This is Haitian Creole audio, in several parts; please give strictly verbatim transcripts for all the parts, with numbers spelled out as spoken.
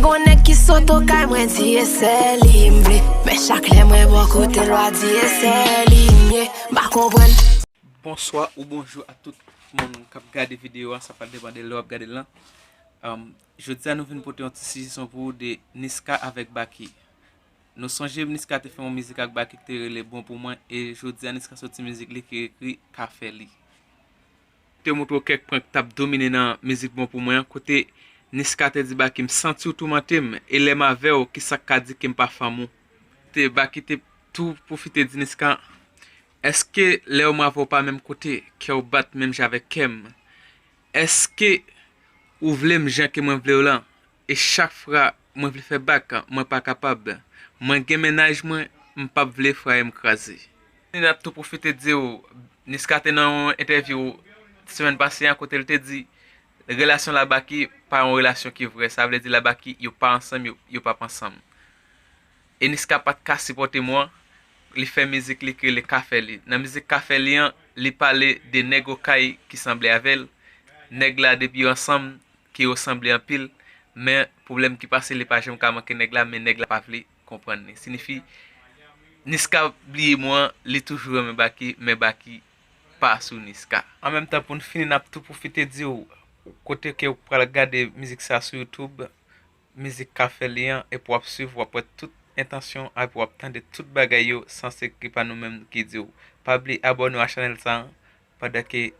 Bon nèg ki sot okay mwen di e sè li m vle. Men chak lè mwen bò kote l w a di e sè li m ye. M pa konprann. Bonswa ou bonjou a tout moun k ap gade videyo a, sa pral depann de lè w ap gade l lan. Um, jodi a nou vin pote yon ti sijesyon pou ou de Niska avèk Baky. Nou sonje Niska te fè yon mizik ak Baky ki te rele Bon Pou Mwen, e jodi a Niska soti mizik li ki ekri Ka Fè Li. Te montre w kèk pwen k t ap domine nan mizik Bon Pou Mwen an, kote Niska te di Baky, "M santi w toumante m, e lè m avè w, kisa k ka di ke m pa fanm ou?" Te Baky te tou pwofite di Niska, "Èske lè w m avè w pa menm kote, kè w bat menm jan avèk kè m? Èske ou vle m jan ke mwen vle w lan? E chak fwa mwen vle fè bak, mwen pa kapab. Mwen gen mennaj mwen, m p ap vle fraye m kraze." N ap tou pwofite di w, Niska te nan yon entèvyou semèn pase an kote l te di, relasyon l a Baky pa yon relasyon ki vrè. Sa vle di l a Baky, yo pa ansanm, yo, yo p ap ansanm. E Niska pa t ka sipòte mo an, li fè mizik li ki rele Ka Fè Li. Nan mizik Ka Fè Li an, li pale de nèg okay ki sanble avè l. Nèg la depi yo ansanm, ke yo sanble anpil, men pwoblèm ki pase, li pa janm ka manke nèg la, men nèg la pa vle konprann li. Siyifi, Niska bliye mo an, li toujou renmen Baky, men Baky pa sou Niska. An menm tan, pou n fini, n ap tou pwofite di w, kote ke w pral gade mizik sa sou YouTube, mizik Ka Fè Li an, epi w ap swiv, w ap wè tout entansyon, epi w ap tande tout bagay yo, san sekrè pa nou menm ki di w. Pa bliye abòne w a chanèl sa an, pandan ke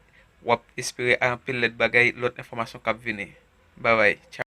w ap espere anpil lòt bagay, lòt enfòmasyon k ap vini. Babay, tchaw.